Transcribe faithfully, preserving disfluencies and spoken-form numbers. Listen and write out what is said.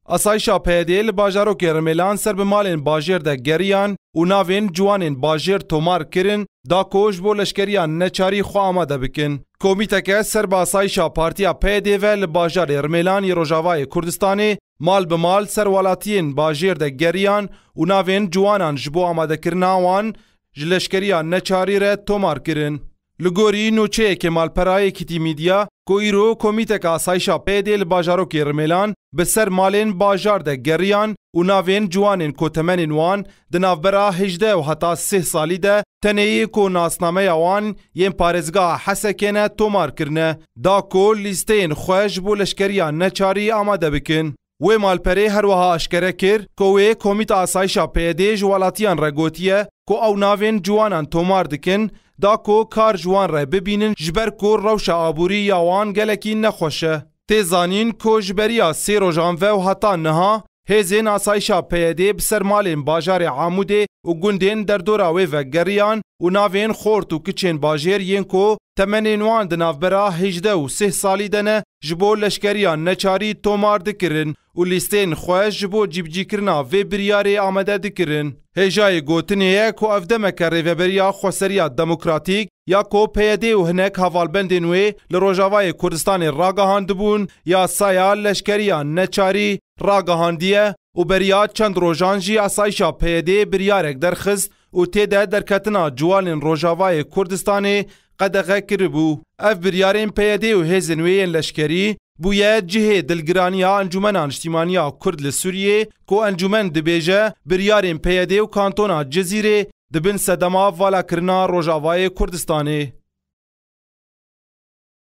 Asayişa P Y D'ê li bajarokê Rimêlan ser bi malên bajêr de geriyan û navên ciwanên bajêr tomar kirin, da ku ji bo leşkeriya neçarî xwe amade bikin. Komîteke ser bi asayişa Partiya P Y D'ê ve li bajarê Rimêlan yê Rojavayê Kurdistanê mal bi mal ser welatiyên bajêr de geriyan û navên ciwanan ji bo amadekirina wan ji leşkeriya neçarî re tomar kirin. Li gorî nûçeyekê malpera Yekîtî Media, ku îro Komîteka Asayişa P Y D'ê li bajarokê Rimêlan bi ser malên bajar de geriyan û navên ciwanên ku temenên wan di navbera hejdeh û heta sih salî de tenê yê ku nasnameya wan yên parêzgeha Hesekê ne tomar kirine, da ku lîsteyên xwe ji bo leşkeriya neçarî amade bikin. Wê malperê her wiha aşkere kir ku wê Komîta Asayişa P Y D'ê ji welatiyan re gotiye ku ew navên ciwanan tomar dikin, da ku kar ji wan re bibînin, ji ber ku rewşa aborî ya wan gelekî nexweş e. Tê zanîn ku ji beriya sê rojan ve û heta niha hêzên asayişa P Y D'ê bi ser malên bajarê Amûdê û gundên derdora wê ve geriyan û navên xort û kiçên bajêr yên ku temenên wan di navbera hejdeh û sih salî de ne, ji bo leşkeriya neçarî tomar dikirin û lîsteyên xwe ji bo cîbicîkirina vê biryarê amade dikirin. Hêjayê gotinê ye ku ev demeke Rêveberiya Xweseriya Demokratîk ya ku P Y D û hinek hevalbendên wê li Rojavayê Kurdistanê ragihandibûn, yasaya leşkeriya neçarî ragihandiye û beriya çend rojan jî asayişa P Y D'ê biryarek derxist û tê de derketina ciwanên Rojavayê Kurdistanê qedexe kiribû. Ev biryarên P Y D û hêzên wê yên leşkerî bûye cihê dilgiraniya Encûmena Niştîmaniya Kurd li Sûriyê, ku encûmen dibêje biryarên P Y D û kantona Cizîrê di bin sedema valakirina Rojavayê Kurdistanê.